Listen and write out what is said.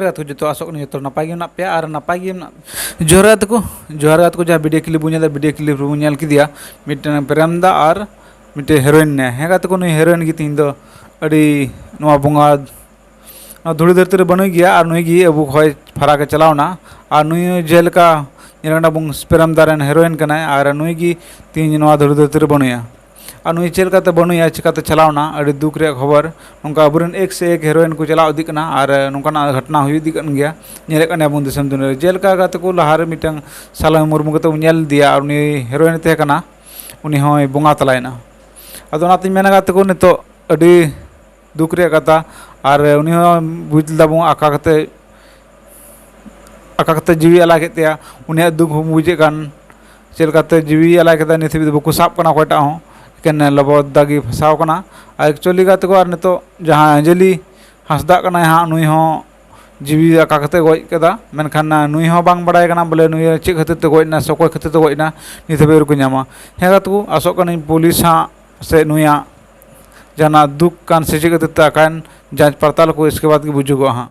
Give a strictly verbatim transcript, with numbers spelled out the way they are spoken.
ᱜᱟᱛᱮ ᱠᱚ ᱡᱚᱛᱚ, ᱟᱥᱚᱜ ᱠᱟᱹᱱᱟᱹᱧ ᱡᱚᱛᱚ ᱱᱟᱯᱟᱭ ᱜᱮ ᱢᱮᱱᱟᱜ ᱯᱮᱭᱟ ᱟᱨ ᱱᱟᱯᱟᱭ ᱜᱮ ᱢᱮᱱᱟᱜ᱾ ᱡᱚᱦᱟᱨ ᱜᱟᱛᱮ ᱠᱚ, ᱡᱚᱦᱟᱨ ᱜᱟᱛᱮ ᱠᱚ, ᱡᱟᱦᱟᱸ ᱵᱷᱤᱰᱤᱭᱳ ᱠᱞᱤᱯ ᱵᱚᱱ ᱧᱮᱞ ᱮᱫᱟ, ᱵᱷᱤᱰᱤᱭᱳ ᱠᱞᱤᱯ ᱨᱮᱵᱚᱱ ᱧᱮᱞ ᱠᱮᱫᱮᱭᱟ ᱢᱤᱫᱴᱮᱱ ᱯᱨᱮᱢ ᱫᱟ ᱟᱨ ᱢᱤᱫᱴᱮᱱ ᱦᱮᱨᱳᱭᱤᱱ ᱱᱮ᱾ ᱦᱮᱸ ᱜᱟᱛᱮ ᱠᱚ, ᱱᱩᱭ ᱦᱮᱨᱳᱭᱤᱱ ᱜᱮ ᱛᱤᱦᱤᱧ ᱫᱚ ᱟᱹᱰᱤ ᱱᱚᱣᱟ ᱵᱚᱸᱜᱟ, ᱱᱚᱣᱟ ᱫᱷᱩᱲᱤ ᱫᱷᱟᱹᱨᱛᱤ ᱨᱮ ᱵᱟᱹᱱᱩᱭ ᱜᱮᱭᱟ ᱟᱨ ᱱᱩᱭ ᱜᱮ ᱟᱵᱚ ᱠᱷᱚᱡ ᱯᱷᱟᱨᱟᱠ ᱮ ᱪᱟᱞᱟᱣ ᱮᱱᱟ᱾ ᱟᱨ ᱱᱩᱭ ᱡᱮᱞᱮᱠᱟ ᱧᱮᱞ ᱠᱟᱱᱟ ᱵᱚᱱ ᱯᱨᱮᱢ ᱫᱟ ᱨᱮᱱ ᱦᱮᱨᱳᱭᱤᱱ ᱠᱟᱱᱟᱭ ᱟᱨ ᱱᱩᱭ ᱜᱮ ᱛᱤᱦᱤᱧ ᱱᱚᱣᱟ ᱫᱷᱩᱲᱤ ᱫᱷᱟᱹᱨᱛᱤ ᱨᱮ ᱵᱟᱹᱱᱩᱭᱟ᱾ ᱟᱨ ᱱᱩᱭ ᱪᱮᱫ ᱞᱮᱠᱟᱛᱮ ᱵᱟᱹᱱᱩᱭᱟ, ᱪᱤᱠᱟᱛᱮ ᱪᱟᱞᱟᱣ ᱮᱱᱟ, ᱟᱹᱰᱤ ᱫᱩᱠ ᱨᱮᱭᱟᱜ ᱠᱷᱚᱵᱚᱨ᱾ ᱱᱚᱝᱠᱟ ᱟᱵᱚᱨᱮᱱ ᱮᱠ ᱥᱮ ᱮᱠ ᱦᱮᱨᱳᱭᱤᱱ ᱠᱚ ᱪᱟᱞᱟᱣ ᱤᱫᱤᱜ ᱠᱟᱱᱟ ᱟᱨ ᱱᱚᱝᱠᱟᱱᱟᱜ ᱜᱷᱚᱴᱚᱱᱟ ᱦᱩᱭ ᱤᱫᱤᱜ ᱠᱟᱱ ᱜᱮᱭᱟ, ᱧᱮᱞᱮᱫ ᱠᱟᱱ ᱜᱮᱭᱟ ᱵᱚᱱ ᱫᱤᱥᱚᱢ ᱫᱩᱱᱤᱭᱟᱹ ᱨᱮ᱾ ᱡᱮᱞᱮᱠᱟ ᱜᱟᱛᱮ ᱠᱚ ᱞᱟᱦᱟᱨᱮ ᱢᱤᱫᱴᱟᱝ ᱥᱟᱞᱚᱢᱤ ᱢᱩᱨᱢᱩ ᱠᱟᱛᱮ ᱵᱚᱱ ᱧᱮᱞ ᱞᱮᱫᱮᱭᱟ ᱟᱨ ᱩᱱᱤ ᱦᱮᱨᱳᱭᱤᱱ ᱛᱟᱦᱮᱸ ᱠᱟᱱᱟ, ᱩᱱᱤ ᱦᱚᱸᱭ ᱵᱚᱸᱜᱟ ᱛᱟᱞᱟᱭᱮᱱᱟ᱾ ᱟᱫᱚ ᱚᱱᱟᱛᱤᱧ ᱢᱮᱱᱟ ᱜᱟᱛᱮ ᱠᱚ, ᱱᱤᱛᱚᱜ ᱟᱹᱰᱤ ᱫᱩᱠ ᱨᱮᱭᱟᱜ ᱠᱟᱛᱷᱟ᱾ ᱟᱨ ᱩᱱᱤ ᱦᱚᱸ ᱵᱩᱡᱽ ᱞᱮᱫᱟ ᱵᱚᱱ ᱟᱠᱟ ᱠᱟᱛᱮ, ᱟᱠᱟ ᱠᱟᱛᱮ ᱡᱤᱣᱤ ᱟᱞᱟᱭ ᱠᱮᱫ ᱛᱟᱭᱟ᱾ ᱩᱱᱤᱭᱟᱜ ᱫᱩᱠ ᱦᱚᱸ ᱵᱩᱡᱮᱫ ᱠᱟᱱ, ᱪᱮᱫ ᱞᱮᱠᱟᱛᱮ ᱡᱤᱣᱤ ᱟᱞᱟᱭ ᱠᱮᱫᱟ, ᱱᱤᱛ ᱦᱟᱹᱵᱤᱡ ᱫᱚ ᱵᱟᱠᱚ ᱥᱟᱵ ᱠᱟᱱᱟ ᱚᱠᱚᱭᱴᱟᱜ ᱦᱚᱸ, ᱮᱠᱮᱱ ᱞᱚᱵᱚ ᱫᱟ ᱜᱮ ᱯᱷᱟᱸᱥᱟᱣ ᱠᱟᱱᱟ᱾ ᱟᱨ ᱮᱠᱪᱩᱭᱮᱞᱤ ᱜᱟᱛᱮ ᱠᱚ, ᱟᱨ ᱱᱤᱛᱚᱜ ᱡᱟᱦᱟᱸ ᱟᱸᱡᱚᱞᱤ ᱦᱟᱸᱥᱫᱟᱜ ᱠᱟᱱᱟᱭ ᱦᱟᱸᱜ, ᱱᱩᱭ ᱦᱚᱸ ᱡᱤᱣᱤ ᱟᱠᱟ ᱠᱟᱛᱮ ᱜᱚᱡ ᱠᱮᱫᱟ, ᱢᱮᱱᱠᱷᱟᱱ ᱱᱩᱭ ᱦᱚᱸ ᱵᱟᱝ ᱵᱟᱲᱟᱭ ᱠᱟᱱᱟ ᱵᱚᱞᱮ ᱱᱩᱭ ᱪᱮᱫ ᱠᱷᱟᱹᱛᱤᱨ ᱛᱮ ᱜᱚᱡ ᱮᱱᱟ ᱥᱮ ᱚᱠᱚᱭ ᱠᱷᱟᱹᱛᱤᱨ ᱛᱮ ᱜᱚᱡ ᱮᱱᱟ, ᱱᱤᱛ ᱦᱟᱹᱵᱤᱡ ᱟᱹᱣᱨᱤ ᱠᱚ ᱧᱟᱢᱟ᱾ ᱦᱮᱸ ᱜᱟᱛᱮ ᱠᱚ, ᱟᱥᱚᱜ ᱠᱟᱹᱱᱟᱹᱧ ᱯᱩᱞᱤᱥ ᱦᱟᱸᱜ ᱥᱮ ᱱᱩᱭᱟᱜ ᱡᱟᱦᱟᱱᱟᱜ ᱫᱩᱠ ᱠᱟᱱ ᱥᱮ ᱪᱮᱫ ᱠᱷᱟᱹᱛᱤᱨ ᱛᱮ ᱟᱠᱟᱭᱮᱱ, ᱡᱟᱸᱪ ᱯᱟᱲᱛᱟᱞ ᱠᱚ, ᱤᱥᱠᱮ ᱵᱟᱫᱽ ᱜᱮ ᱵᱩᱡᱩᱜᱚᱜᱼᱟ ᱦᱟᱸᱜ᱾